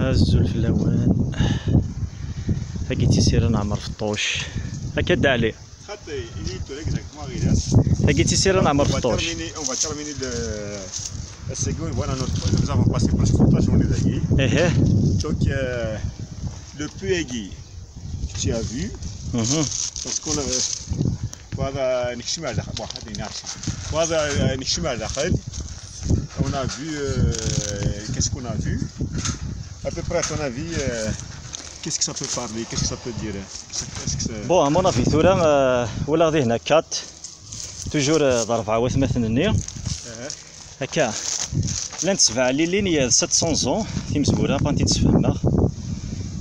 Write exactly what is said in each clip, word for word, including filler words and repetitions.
Azul fell-awen. Tagi d tisira n Ɛmer Feṭṭuc. Akka Dda Ɛli. Xaṭi, ini tura exactement ɣilas. Tagi d tisira n Ɛmer Feṭṭuc. On va terminer le, la séquence. Voilà, notre, nous avons passé presque toute la journée dagi. Ehe. Donc, euh, le puits aiguille que tu as vu, mhm, parce qu'on avait, voilà, نكشم على داخل. Bon, هذه نعرف. Voilà, euh, نكشم على داخل. On a vu, euh, qu'est-ce qu'on a vu? À peu près, à ton avis, euh, qu'est-ce que ça peut parler? Qu'est-ce que ça peut dire? Bon, à mon avis, tura, euh, walaɣ dihna quatre, toujours, euh, d rebɛa watmaten-nni. Akka, llant sebɛa lilin, il y a sept cents ans, timezwura, bɣan-t-id-sfehmeɣ.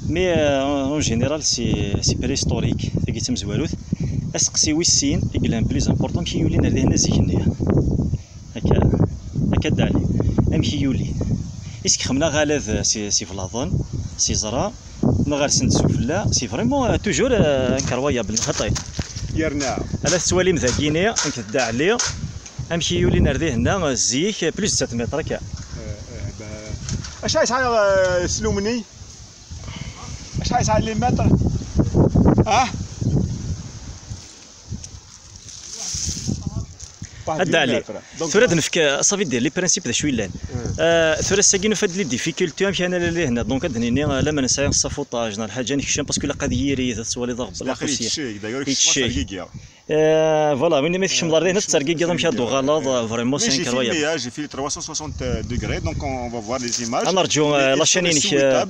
Mais, euh, en, en général, c'est, c'est préhistorique, tagi d tamezwarut. Aseqsi wis sin, i yellan plus important, amek i yulin ar dihna zik-nni? Akka, akka Dda Ɛli. Amek i yuli? Is kexmen aɣalad si, si Iblaḍen, si Ẓra, neɣ rsen-d sufella, c'est vraiment, euh, toujours, euh, incroyable, xaṭi. Yerna. Ala tettwalim dagini, nekk d Dda Ɛli, amek i yulin ar dihna, zik, plus de sept mètres akka. Euh, euh, ben, acu yesɛa, euh, slumni? Acu yesɛa les mètres? Ah? A Dda Ɛli, tura ad nefk, ça veut dire, les principes d acu yellan. Euh, tura ass-agi nufa-d les difficultés, amek ara nali hna. Donc, ad d-nini, euh, lamma nesɛi safuṭaj neɣ lḥaǧa nekcem, parce que ilaq ad yiri, ad twaliḍ aɣbel. Yettceg, d'ailleurs, yettceg. Euh, voilà, win ma tkecmeḍ ar dihna, tettergigiḍ amek ad d-tuɣaleḍ, euh, vraiment, c'est incroyable. J'ai fait les trois cent soixante degrés, donc on va voir les images. Ad nerǧu, euh, la chaîne-inek, euh,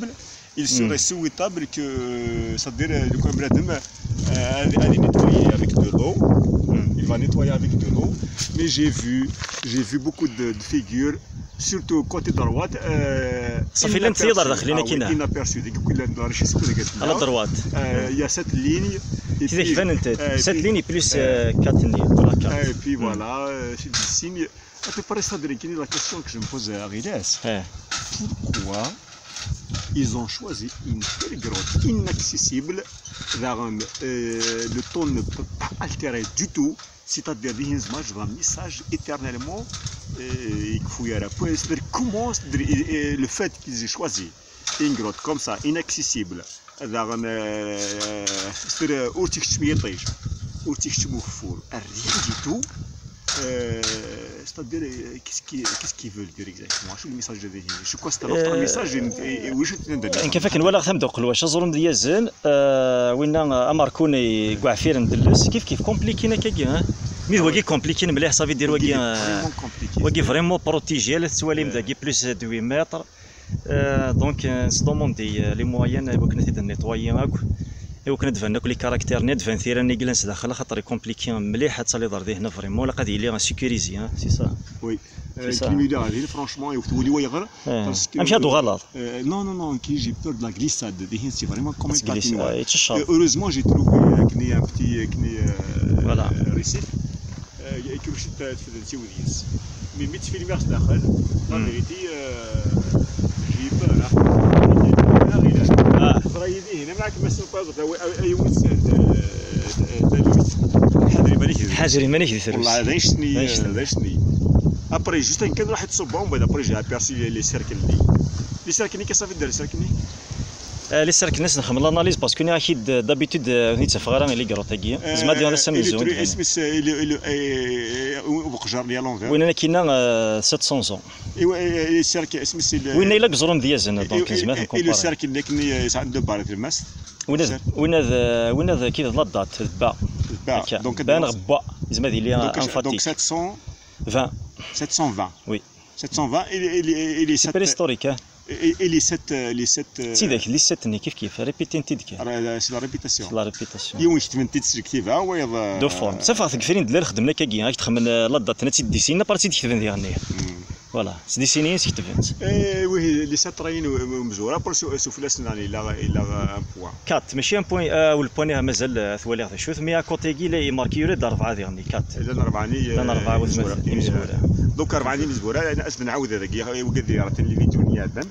il serait souhaitable que, c'est-à-dire, euh, le problème, euh, elle, elle est nettoyée avec de l'eau. Il va nettoyer avec de l'eau. Mais j'ai vu, j'ai vu beaucoup de, de figures, surtout côté droite. Euh, صافي، لان تيض ار داخل، هنا كاينه. Inaperçu, ديك كل هاد الرشيد سكون قالت لنا. على دروات. Euh, il y a cette ligne. Et puis, euh, cette ligne plus, euh, quatre lignes, voilà, quatre. Et puis voilà, euh, c'est des signes. À peu près, c'est-à-dire, la question que je me pose, euh, à Rilas, pourquoi ils ont choisi une telle grotte inaccessible, daɣen, euh, le temps ne peut pas altérer du tout, c'est-à-dire, dihin zma, je vois un message éternellement, euh, il faut y aller. C'est-à-dire, comment, c'est-à-dire, euh, le fait qu'ils aient choisi une grotte comme ça, inaccessible, daɣen, euh, c'est-à-dire, ur tt-ikeččem yiṭij, ur tt-ikeččem ugeffur, rien du tout. Euh, c'est-à-dire, euh, qu'est-ce qui, qu'est-ce qu'ils veulent dire exactement? Acu le message de dihin? C'est quoi, c'est un autre message? Et, et, et, oui, je te donne. Nekk akken walaɣ tamda uqelwac, aẓrum d yazen, euh, winna, euh, amarkun i gwaɛfiren delles, kif kif compliqué akkagi, hein? Mi d wagi compliqué mliḥ, ça veut dire wagi, euh, wagi vraiment protégé, la tettwalim dagi plus de huit mètres. Euh, donc, euh, nesdumundi, euh, les moyens, euh, i wakken ad t-id-nettoyer akk, i wakken ad d-banen akk les caractères-nni, ad d-ban tira-nni i yellan sdaxel, axaṭer i compliqué mliḥ ad taliḍ ar dihna vraiment, ilaq ad yili sécurisé, hein, c'est ça. Oui. C'est ça. Nekni mi yella ar dihin, franchement, i wet wuli wa yeɣra, parce que, amek ad d-tuɣaleḍ? Euh, non, non, non, nekni, j'ai peur de la glissade. Dihin, c'est vraiment comme un patinoire. Euh, heureusement, j'ai trouvé, euh, nekni un petit, euh, nekni, euh, récif. Euh, كلشي تفدلتي وديس. Mais mi ttfilmiɣ sdaxel, la vérité, euh, j'ai eu peur, hein. Ah. Teẓra yid-i hina, mlaɛk ma s-, pas, ay, ay, ay, wis, euh, euh, talwit. Ḥader iman-ik di talwit. Ḥader iman-ik di talwit. Wallah, d annect-nni, d annect-nni. Après, juste akken kan ruḥ ad tṣubbeḍ, après, j'ai aperçu les, les cercles-nni. Les cercles-nni, qu'est-ce que ça veut dire, les cercles-nni? Euh, les cercles-nni ad s-nexdem l'analyse, parce que nniɣ-ak-id, euh, d'habitude, euh, ur ten-id-ttafeɣ ara i les grottes-agi. Tezmer ad d-yaɣ d ass amezwaru. Isem-is, euh, il, il, euh, uqjar-nni à l'envers. Winna akkinna, euh, sept cents ans. Winna yella deg uẓrum d yazen, donc yezmer ad t-nkumpari. Et le cercle-nni akken, euh, yesɛa deux barres, tlemmast. Winna d, winna d, winna d, kif d la date, d ba. D ba. Akka. Donc, ba neɣ ba, yezmer ad yili emphatique. Donc, sept cent vingt. Sept cent vingt. Oui. Sept cent vingt, et, et, et, et les sept. C'est préhistorique, hein. Et, et les sept, euh, les sept, euh, d tidak, les sept-nni, kif kif, répétint-id kan. C'est la répétition. C'est la répétition. Yiwen ketben-t-id s lektiba, wayeḍ, euh, de forme. Safeɣ tgefrin d la xedmen akkagi, ak d-xedmen, euh, la date-nni, ad tt-id-dessinen, après ad tt-id-ketben diɣenni. Voilà, s dessinen i s-ketben. Eh oui, les sept rayin u, u, umezwura, après su, su fell-asen, il a, il a un point. Quatre, mačči un point, euh, u le point-nni mazal, euh, twaliɣ d acu-t, mais à côté-agi, la, marqué ula d rebɛa diɣenni, quatre. Llan rebɛa-nni, llan rebɛa, euh, watmaten imezwura. Donc, rebɛa-nni imezwura, ad s-d-nɛawed dagi, i wigad yeɣran les vidéos-nni iɛeddan.